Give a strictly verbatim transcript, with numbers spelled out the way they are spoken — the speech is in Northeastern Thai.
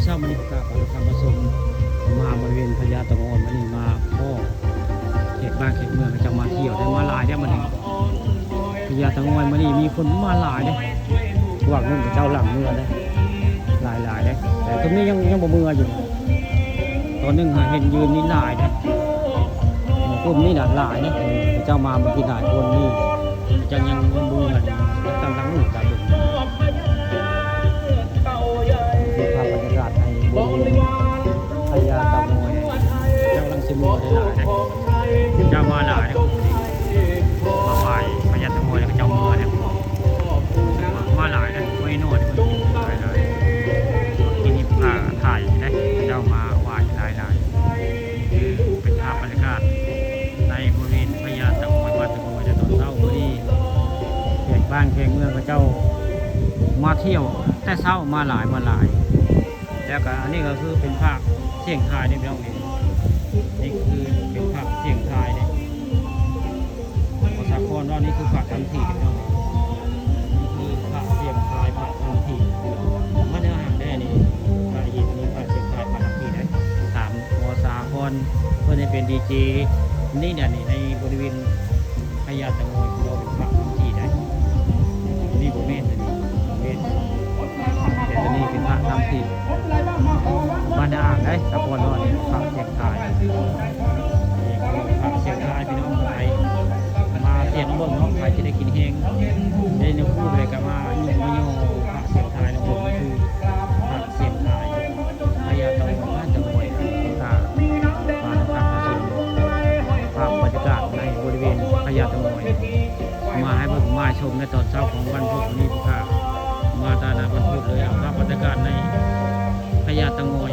เช้ามื้อนี้ก็กลับมาทำประชุมมาบริเวณพญาเต่างอยมื้อนี้มาพ้อแขกบ้านแขกเมืองเขาเจ้ามาเที่ยวได้มาหลายได้มื้อนี้พญาเต่างอยมื้อนี้มีคนมาหลายเด้ หวังหนึ่งเขาเจ้าหลังเมือได้หลายหลายได้ แต่ตรงนี้ยังยังบ่เมืออยู่ ตอนหนึ่งหาเห็นยืนนี่หลายนะกลุ่มนี่หลายหลายนะเขาเจ้ามาเมื่อกี้หลายคนนี่ จังยังเมือกันตั้งหลังหมู่กันอยู่ คือภาพบรรยากาศในบริเวณพญาเต่างอย เจ้าลังสิโมได้หลายนะ เจ้ามาหลายนะ มาไหว้พญาเต่างอยแล้วก็เจ้าเมือเนี่ย มาหลายนะ ไม่น้อยนะ หลายหลาย ที่นี่พาถ่ายนะ เจ้ามาไหว้หลายหลาย คือเป็นภาพบรรยากาศในบริเวณพญาเต่างอย บ้านเต่างอย แต่ตอนเช้าพอดี แขกบ้านแขกเมืองเขาเจ้ามาเที่ยวแต่เช้ามาหลายมาหลาย แล้วก็อันนี้ก็คือเป็นภาพเสี่ยงทายนี่พี่น้องนี่ นี่คือเป็นภาพเสี่ยงทายนี่ ภาษาคอนว่านี่คือภาพทำทีพี่น้อง นี่คือภาพเสี่ยงทายภาพทำที มันจะห่างได้นี่ พระเอกนี่ภาพเสี่ยงทายภาพทำทีได้ ถามภาษาคอน เพื่อนให้เป็นดีเจ นี่เนี่ยนี่ในบริเวณพญาเต่างอย คือเราเป็นภาพทำทีได้ นี่บ่แม่นอันนี้บ่แม่น แต่ตัวนี้เป็นภาพทำที บ้านอ่างได้ ตะพอนนอนนี่ภาพเสี่ยงทาย นี่คือภาพเสี่ยงทายพี่น้อง ไปมาเสี่ยงเบิ่งเนาะ ใครจะได้กินแฮง ได้เนื้อคู่เลยก็มาหยุ่งมาโยงภาพเสี่ยงทายนะผม นี่คือภาพเสี่ยงทาย พญาเต่างอย บ้านเต่างอย ตาปานคำผสม ภาพบรรยากาศในบริเวณพญาเต่างอย มาให้เบิ่งมาชมในตอนเช้าของวันพุธนี้พวกข้ามาตาหนาวันพุธเลย เอาภาพบรรยากาศในพญาเต่างอย